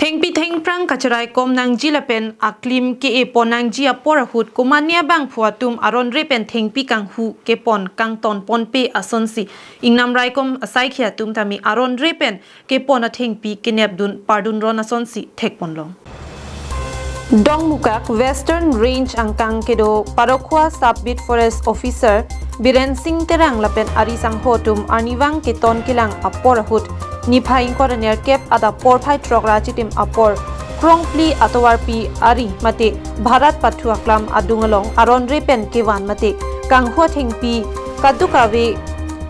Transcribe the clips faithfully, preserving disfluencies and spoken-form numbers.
Thengpi thengphrang kacheraikom nangji lapen aklim ke-e pon nangji apor ahut komatne abangphu atum aron re pen thengpi kanghu kepon kangton ponpe asonsi ingnam raikom asaikhi atum tame aron re pen kepon athengpi kenepdun pardun ron asonsi thekponlong. Dongmukak Western Range angkang kedo Parokhua Sub Beat Forest Officer Biren Singh Terang lapen ari sangho atum arnivang keton kelang apor ahut niphai ingkoi ra nerkep adap porphai throk ra chitim apor krongphli atovarpi ari mate Bharat Pathu aklam adung along aron re pen kevan mate kanghu athengpi kadokave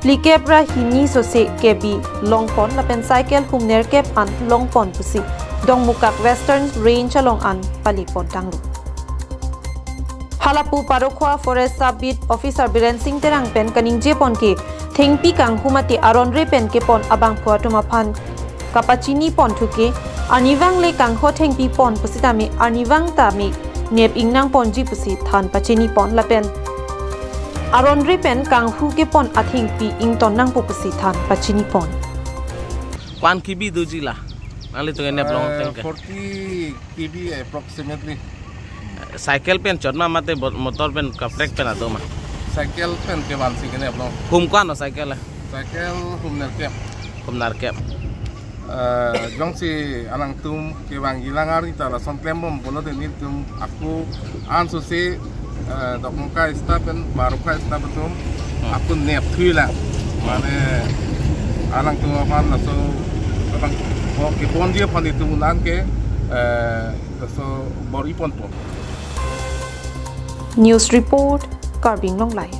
phlikep ra hini sose kebi longpon lapen cycle hum nerkep an longpon pusi Dongmukak Western Range along an pali pon tanglo. Halapu Parokhua Forest Sub Beat Officer Biren Singh Terang pen kaningje pon ke thengpi kanghu mate aron re pen kepon abangphu atum aphan kapachini pon thuke arnivang le kanghu athengpi pon pusitame arnivang tame nep ingnang ponji pusi than pachini pon lapen aron re pen kanghu kepon athengpi ington nangpo pusi than pachini pon. Kwan kibi doji la? Nanglitum kenep long Eh, tengke. Forty kibi approximately. Cycle pen chot ma mate bot-, motor pen kaprek pen ado ma? Cycle pen kevansi kenep long. Hum ko-an lo cycle le? Cycle hum nerkep. Hum nerkep. Eh, jongsi alangtum kevangji lang ari ta lason klembom pulote nelitum ako ansose, eh, Dongmukak staff pen Parokhua staff atum Hmm. ako nepthui lang. Mane alangtum aphan laso abang, oh, keponji aphan itum unan ke, eh, laso bor-i ponpo. News report, Karbi Anglong Live.